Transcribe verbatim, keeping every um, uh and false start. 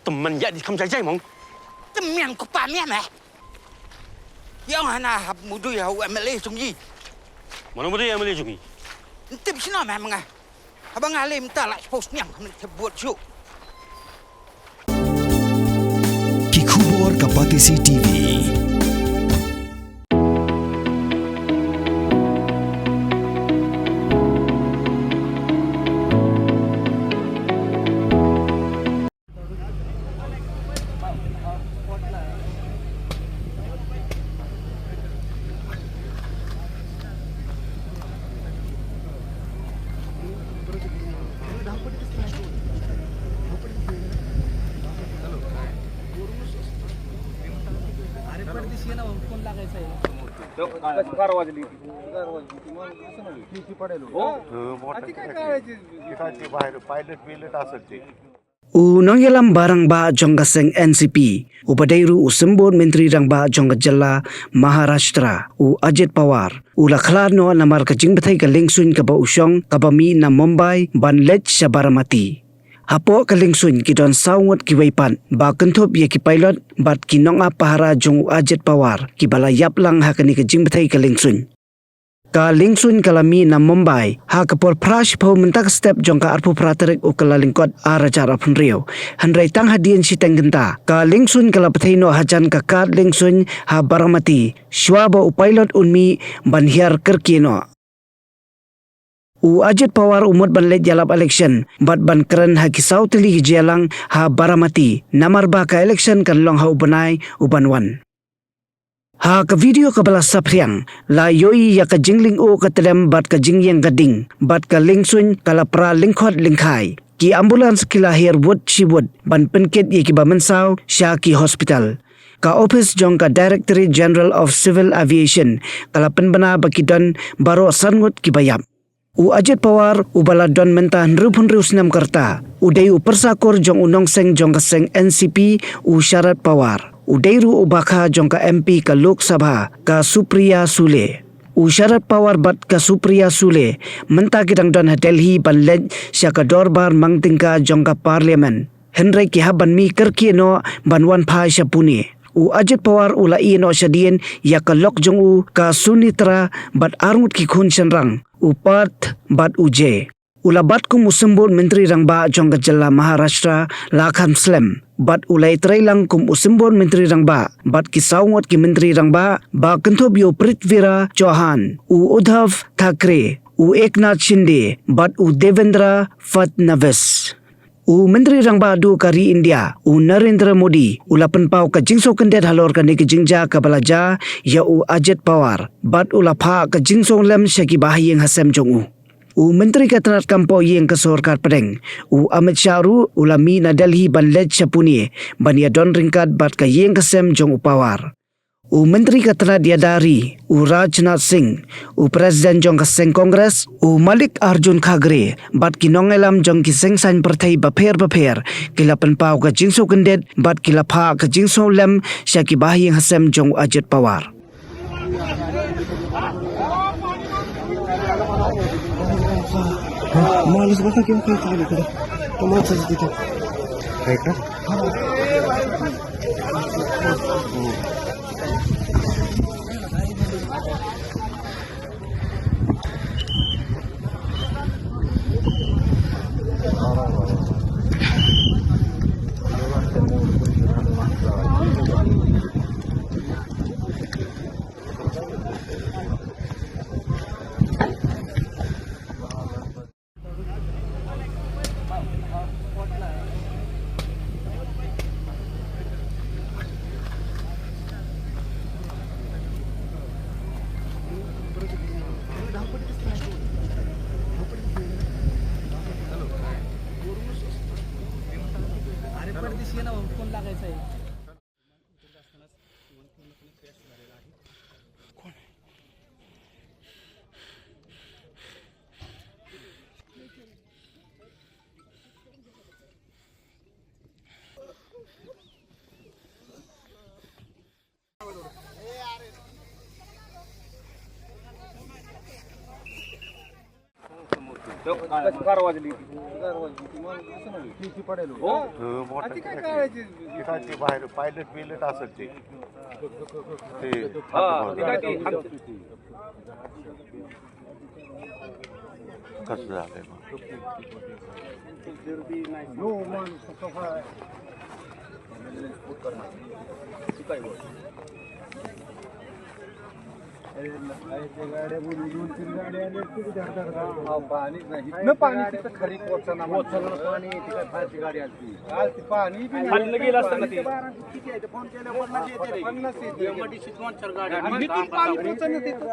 Tymmen ïa di kham jai jai mong. Tymmen ko pa mian eh. Ïa nga na hap mudui ha u M L A jong i. Mano mudui M L A jong i? Ntip sino meh menga. Haba nga lem ta la post niang men te buat ju. Ki khubor ka Batesi T V. U nongïalam ba rangbah jong ka seng N C P, uba dei ruh u symbud myntri rangbah jong ka jylla Maharashtra, u Ajit Pawar, u la khlad noh namar ka jingbthei ka liengsuiñ kaba u shong kaba mih na Mumbai ban leit sha Baramati. Hapoh ka liengsuiñ ki don saw ngut kiwei pat ba kynthup ïa ki pilot bad ki nongap pahara jong u Ajit Pawar kiba la ïap lang ha kane ka jingbthei ka liengsuiñ. Ka liengsuiñ ka la mih na Mumbai ha ka por phra shiphew mynta ka step jong ka arphew phra tarik u Kyllalyngkot ar hajar arphew hynriew. Hynrei tang hadien shiteng kynta ka liengsuiñ ka la bthei noh hajan ka kad liengsuiñ ha Baramati, shwa ba u pilot un mih ban hiar kyrkieh noh. U Ajit Pawar u mut ban leit ïalap election bad ban kren ha ki saw tylli ki jingïalang ha Baramati, namar ba ka election kan long ha u bnai u ban wan. Ha ka video kaba la saphriang, la ïohi ïa ka jinglyngngoh ka tdem bad ka jingïeng ka ding, bad ka liengsuiñ ka la pra lyngkhot lyngkhai. Ki ambulance ki la hiar wut shi wut ban pynkit ïa kiba mynsaw sha ki hospital. Ka ophis jong ka Directorate General of Civil Aviation ka la pynbna ba ki don baroh san ngut kiba ïap. U Ajit Pawar, uba la don mynta hynriewphew hynriew snem ka rta, u dei u pyrsa kur jong u nongseng jong ka seng N C P, u Sharad Pawar. U dei ruh u bakha jong ka M P ka Lok Sabha, ka Supriya Sule. U Sharad Pawar bad ka Supriya Sule mynta ki dang don ha Delhi ban leit sha ka dorbar mang tyngka jong ka Parliament. Hynrei ki hap ban mih kyrkieh noh ban wan phai sha Pune. U Ajit Pawar u la ïeh noh shadien ïa ka lok jong u, ka Sunitra, bad arngut ki khun shynrang, u Parth bad u Jay. U la bat kum u symbud myntri rangbah jong ka jylla Maharashtra la kham slem, bad u la ïatrei lang kum u symbud myntri rangbah bad ki saw ngut ki myntri rangbah ba kynthup ïa u Prithviraj Chauhan, u Uddhav Thackeray, u Eknath Shinde bad u Devendra Fadnavis. U Myntri Rangbah duh ka ri India, u Narendra Modi, u la pynpaw ka jingsngewkyndit halor kane ka jingjia kaba la jia ïa u Ajit Pawar, bad u la phah ka jingsngew lem sha ki bahaïing hasem jong u. U Myntri ka tnat kam poh ïing ka sorkar pdeng, u Amit Shah ruh, u la mih na Delhi ban leit sha Pune ban ïadon ryngkat bad ka ïing ka sem jong u Pawar. U Myntri ka tnat ïada ri, u Rajnath Singh, u President jong ka seng Congress, u Mallikarjun Kharge, bad ki nongïalam jong ki seng saiñ pyrthei bapher bapher, ki la pynpaw ka jingsngewkyndit bad ki la phah ka jingsngew lem sha ki bahaïing hasem jong u Ajit Pawar. Suka, suka rawa jeli. Suka rawa jeli. Ki, ki pade lo. Oh. Ati kai kai. Kita ci bahir pilot, pilot asal ci. Te, ha, kita ci. Kas da le ma. No, man, so far. Suka rawa. पाणी नाही. न पाणी तिथं खरी कोचना, कोचना पाणी तिथं फारची गाडी आलती. आलती पाणी बी नाही. खाली लगे रस्ता नाही. पाणी पोचना तिथं.